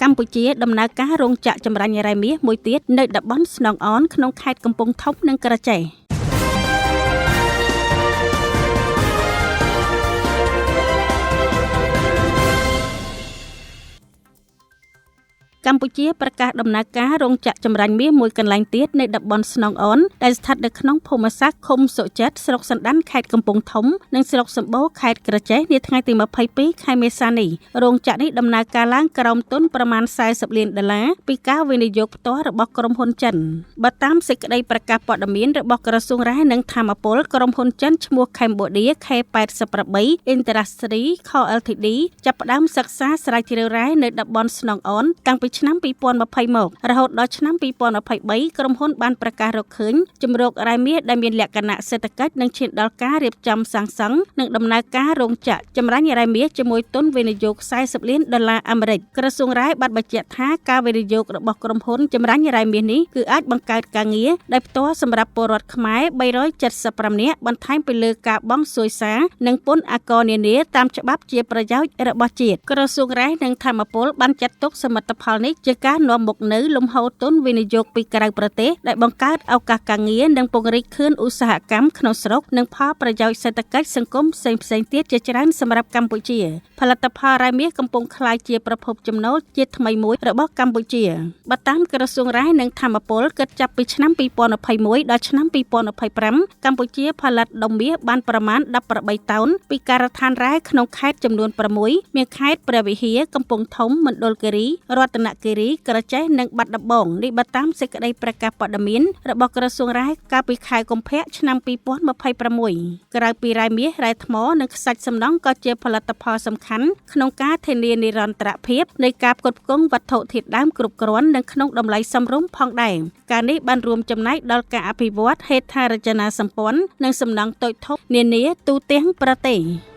កម្ពុជាដំណើរការរោងចក្រចម្រាញ់រ៉ែមាសមួយទៀតនៅតំបន់ស្នងអនក្នុងខេត្តកំពង់ធំនិងក្រចេះ។ កម្ពុជាប្រកាសដំណើរការរោងចក្រចម្រាញ់មាសមួយកន្លែងទៀតនៅតំបន់ស្នងអនដែលស្ថិតនៅក្នុងភូមិសាស្ត្រឃុំសុចិត្តស្រុកសណ្ដានខេត្តកំពង់ធំនិងស្រុកសម្បូរខេត្តក្រចេះនាថ្ងៃទី22ខែមេសានេះ។ រោងចក្រនេះដំណើរការឡើងក្រោមទុនប្រមាណ40លានដុល្លារពីការវិនិយោគផ្ទាល់របស់ក្រុមហ៊ុនចិន។ បើតាមសេចក្តីប្រកាសព័ត៌មានរបស់ក្រសួងរ៉ែនិងថាមពលក្រុមហ៊ុនចិនឈ្មោះ Cambodia K88 Industry Co Ltd ចាប់ផ្ដើមសិក្សាស្រាវជ្រាវរ៉ែនៅតំបន់ស្នងអនតាំងពីឆ្នាំ2020មករហូតដល់ឆ្នាំ2023ក្រុមហ៊ុនបានប្រកាសរកឃើញជម្រករ៉ែមាសដែលមានលក្ខណៈសេដ្ឋកិច្ចនិងឈានដល់ការរៀបចំសាងសង់និងដំណើរការរោងចក្រចម្រាញ់រ៉ែមាសជាមួយទុនវិនិយោគ40លានដុល្លារអាមេរិក។ ក្រសួងរ៉ែបានបញ្ជាក់ថាការវិនិយោគរបស់ក្រុមហ៊ុនចម្រាញ់រ៉ែមាសនេះគឺអាចបង្កើតការងារដែលផ្ទាល់សម្រាប់ពលរដ្ឋខ្មែរ375នាក់បន្ថែមពីលើការបង់សួយសារនិងពន្ធអាករនានាតាមច្បាប់ជាប្រយោជន៍របស់ជាតិ។ ក្រសួងរ៉ែនិងថាមពលបានចាត់ទុកសមិទ្ធផលនេះជាការនាំមកនូវលំហូរទុនវិនិយោគពីក្រៅប្រទេសដែលបង្កើតឱកាសការងារនិងពង្រីកខឿនឧស្សាហកម្មក្នុងស្រុកនិងផលប្រយោជន៍សេដ្ឋកិច្ចសង្គមផ្សេងៗទៀតជាច្រើនសម្រាប់កម្ពុជា។ ផលិតផលរ៉ែមាសកំពុងក្លាយជាប្រភពចំណូលជាថ្មីមួយរបស់កម្ពុជា។ បើតាមក្រសួងរ៉ែនិងថាមពលគិតចាប់ពីឆ្នាំ2021ដល់ឆ្នាំ2025កម្ពុជាផលិតដុំមាសបានប្រមាណ18តោនពីការដ្ឋានរ៉ែក្នុងខេត្តចំនួន6មានខេត្តព្រះវិហារកំពង់ធំមណ្ឌលគិរីរតនគិរីក្រចេះនិងបាត់ដំបងនេះបើតាមសេចក្តីប្រកាសព័ត៌មានរបស់ក្រសួងរ៉ែកាលពីខែកុម្ភៈឆ្នាំ2026។ ក្រៅពីរ៉ែមាសរ៉ែថ្មនិងខ្សាច់សំណង់ក៏ជាផលិតផលសំខាន់ក្នុងការធានានិរន្តរភាពនៃការផ្គត់ផ្គង់វត្ថុធាតុដើមគ្រប់គ្រាន់និងក្នុងតម្លៃសមរម្យផងដែរ។ ការនេះបានរួមចំណែកដល់ការអភិវឌ្ឍហេដ្ឋារចនាសម្ព័ន្ធនិងសំណង់តូចធំនានាទូទាំងប្រទេស។